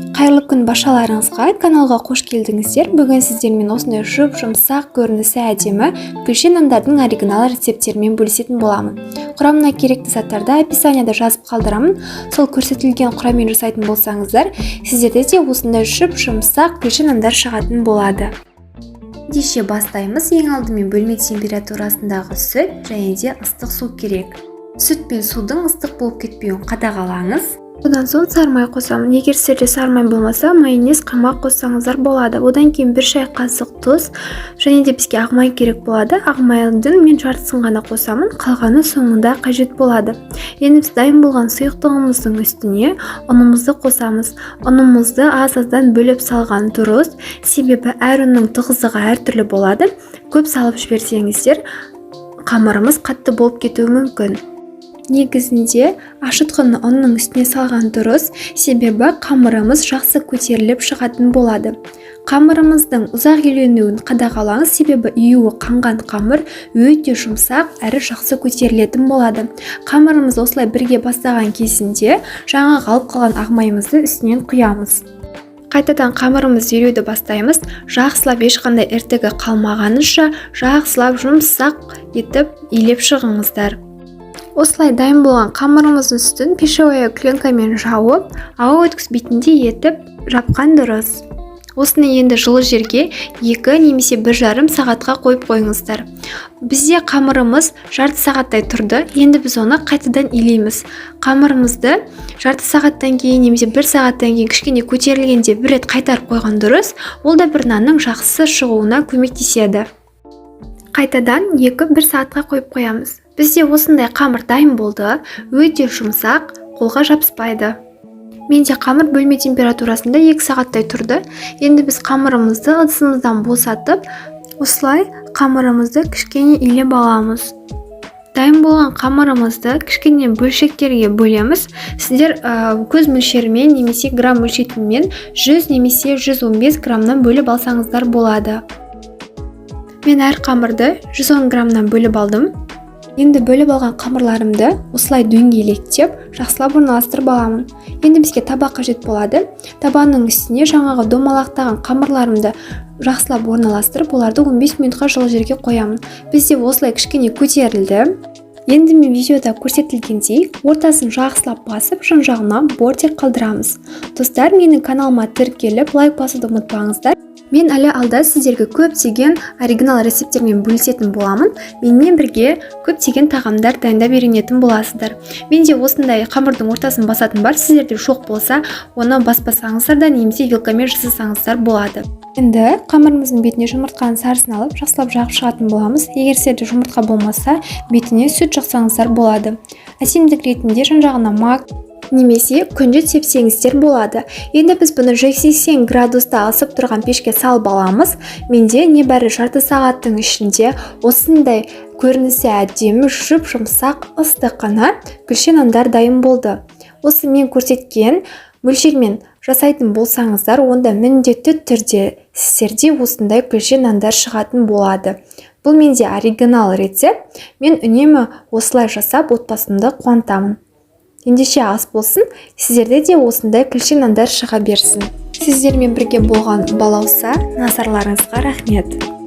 Қайырлы күн баршаларыңызға! Каналға қош келдіңіздер! Бүгін сіздермен осындай жұп-жұмсақ, көрінісі әдемі күлше нандардың оригинал рецепттерімен бөлісетін боламын. Құрамына керекті заттарды описанияда жазып қалдырамын. Сол көрсетілген құраммен жасайтын болсаңыздар, сіздерде де осындай жұп-жұмсақ күлше нандар шығатын болады. Ендеше бастаймыз. Ең алдымен бөлме температурасындағы сүт және де ыстық су керек. Сүт пен судың ыстық болып кетпеуін қадағалаңыз. Одан соң сары май қосамын. Егер сіздерде сары май болмаса, майонез, қаймақ қоссаңыздар болады. Одан кейін 1 шай қасық тұз және де бізге ақ май керек болады. Ақ майдың мен жартысын ғана қосамын, қалғаны соңында қажет болады. Енді біз дайын болған сұйықтығымыздың үстіне ұнымызды қосамыз. Ұнымызды аз аздан бөліп салған дұрыс, себебі әр ұнның тығыздығы әртүрлі болады. Көп салып жіберсеңіздер, қамырымыз қатты болып кетуі мүмкін. Негізінде ашытқыны ұнның үстіне салған дұрыс, себебі қамырымыз жақсы көтеріліп шығатын болады. Қамырымыздың ұзақ иленуін қадағалаңыз, себебі июі қанған қамыр өте жұмсақ әрі жақсы көтерілетін болады. Қамырымыз осылай бірге бастаған кезінде жаңағы алып қалған ақ майымызды үстінен құямыз. Қайтадан қамырымызды илеуді бастаймыз. Жақсылап, ешқандай іртігі қалмағанынша жақсылап, жұмсақ етіп илеп шығыңыздар. Осылай дайын болған қамырымыздың үстін пищевая пленкамен жауып, ауа өткізбейтіндей етіп жапқан дұрыс. Осыны енді жылы жерге 2 немесе 1,5 сағатқа қойып қойыңыздар. Бізде қамырымыз жарты сағаттай тұрды. Енді біз оны қайтадан илейміз. Қамырымызды жарты сағаттан кейін немесе бір сағаттан кейін, кішкене көтерілгенде, бір рет қайтарып қойған дұрыс. Ол да бір нанның жақсы шығуына көмектеседі. Қайтадан 2-1 сағатқа қойып қоямыз. Бізде осындай қамыр дайын болды. Өте жұмсақ, қолға жабыспайды. Менде қамыр бөлме температурасында 2 сағаттай тұрды. Енді біз қамырымызды ыдысымыздан босатып, осылай қамырымызды кішкене илеп аламыз. Дайын болған қамырымызды кішкене бөлшектерге бөлеміз. Сіздер көз мөлшерімен немесе грамм өлшейтінмен 100 немесе 115 граммнан бөліп алсаңыздар болады. Мен әр қамырды 110 граммнан бөліп алдым. Енді бөліп алған қамырларымды осылай дөңгелектеп, жақсылап орналастырып аламын. Енді бізге таба қажет болады. Табаның үстіне жаңағы домалақтаған қамырларымды жақсылап орналастырып, оларды 15 минутқа жылы жерге қоямын. Бізде осылай кішкене көтерілді. Енді мен видеода көрсетілгендей ортасын жақсылап басып, жан жағына бортик қалдырамыз. Достар, менің каналыма тіркеліп, лайк басуды ұмытпаңыздар. Мен әлі алда сіздерге көптеген оригинал рецепттермен бөлісетін боламын. Менімен бірге көптеген тағамдар дайындап үйренетін боласыздар. Менде осындай қамырдың ортасын басатын бар. Сіздерде жоқ болса, оны баспасаңыздар да немесе вилкамен жасасаңыздар болады. Енді қамырымыздың бетіне жұмыртқаның сарысын алып, жақсылап жағып шығатын боламыз. Егер сіздерде жұмыртқа болмаса, бетіне сүт жақсаңыздар болады. Әсемдік ретінде жан жағына мак немесе күнжіт сепсеңіздер болады. Енді біз бұны 180 градуста ысып тұрған пешке салып аламыз. Менде небәрі жарты сағаттың ішінде осындай көрінісі әдемі, жұп жұмсақ, ыстық қана күлше нандар дайын болды. Осы мен көрсеткен мөлшермен жасайтын болсаңыздар, онда міндетті түрде сіздерде осындай күлше нандар шығатын болады. Бұл менде оригинал рецепт. Мен үнемі осылай жасап, отбасымды қуантамын. Ендеше ас болсын! Сіздерде де осындай күлше нандар шыға берсін! Сіздермен бірге болған Балауса. Назарларыңызға рахмет!